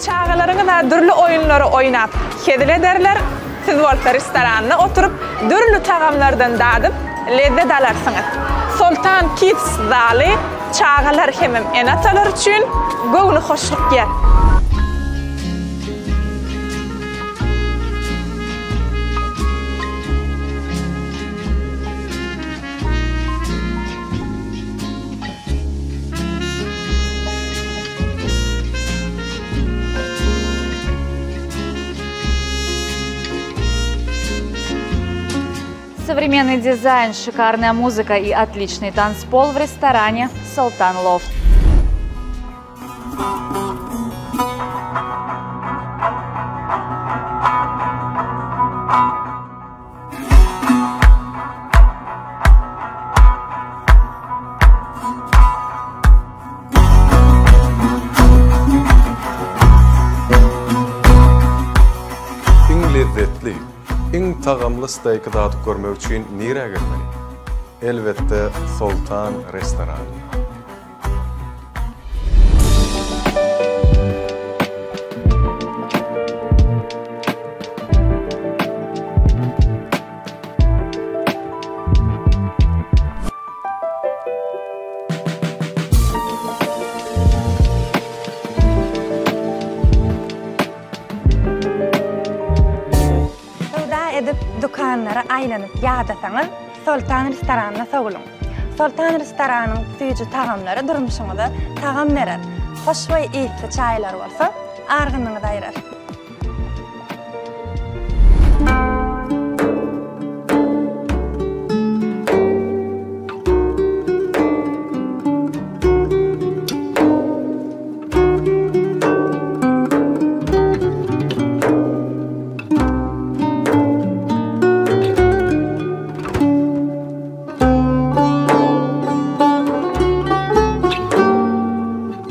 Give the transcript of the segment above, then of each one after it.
Çagalaryňyz-a dürli oýunlary oýnap, hezil ederler, siz bolsa restoranda oturyp, dürli tagamlardan dadyp, lezzet alarsyňyz. Soltan Kids zaly çagalar hemem ene-atalar üçin göwnühoşluk ýer. Современный дизайн, шикарная музыка и отличный танцпол в ресторане «Султан Лофт». Iň lezzetli, iň tagamly steýki dadyp görmek üçin nirä gelmeli? Elbetde, Soltan restoranyna. Söwda edip dükanlara aýlanyp ýadasaňyz, Soltan restoranyna sowulyň. Soltan restoranyň süýji tagamlary durmuşyňyza tagam berer. Hoşboý ysly çaýlar bolsa argynyňyzy aýrar.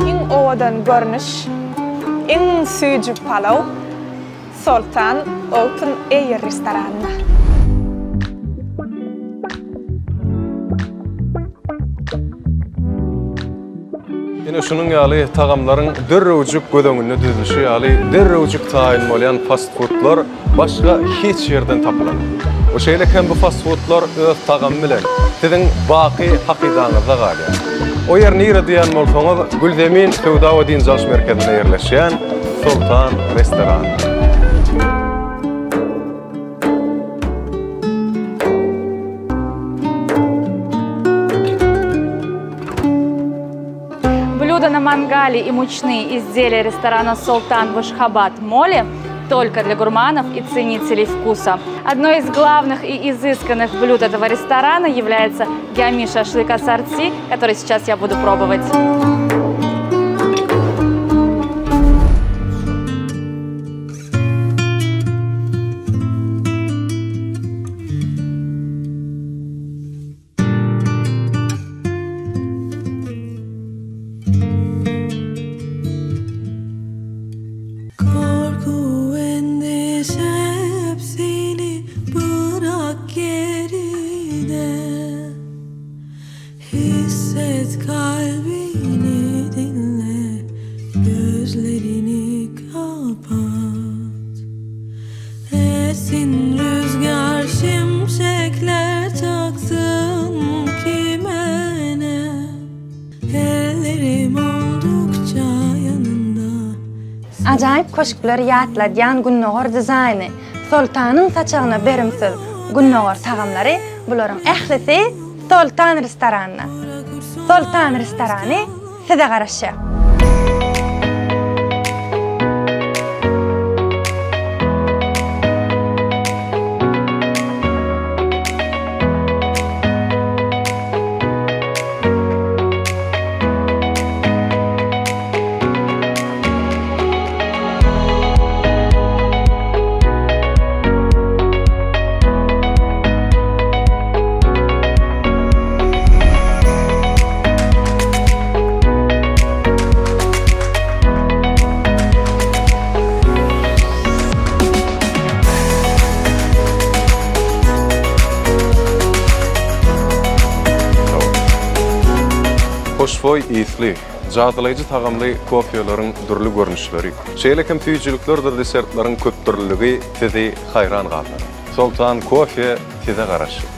Iň owadan görnüş, iň süýji palaw Soltan Open Air restoranynda. Ine şunuň ýaly tagamlaryň derrewjik göz öňünde düzlüşi ýaly derrewjik taýyn bolýan fast-fudlar başga hiç ýerden tapylanok. We şeýle hem bu fast-fudlar öz tagamy bilen siziň baky hakydaňyzda galýar. O ýer nire diýen bolsaňyz, Gülzemin söwda we dynç alyş merkezinde ýerleşýän Soltan restorany. Блюда на мангале и мучные изделия ресторана «Султан» в Ашхабад-Моле только для гурманов и ценителей вкуса. Одно из главных и изысканных блюд этого ресторана является гями шашлык ассорти, который сейчас я буду пробовать. Korku endişe hepsini bırak geride Hisset kalbini dinle gözlerini kapat Esin rüzgar şimşekler çaksın kime ne Ellerim oldukça yanında Ajaýyp köşkleri ýatladýan gündogar dizaýny, Soltanyň saçagyna berimsiz gündogar tagamlary bularyň ählisi Soltan restoranynda. Soltan restorany size garaşýar. Hoşboý ysly. Jadylaýjy tagamly kofýeleriň dürli görnüşleri, şeýle hem süýjüliklerdir desertleriň köpdürlüligi sizi haýran galdyrar. Soltan kofe size garaşýar.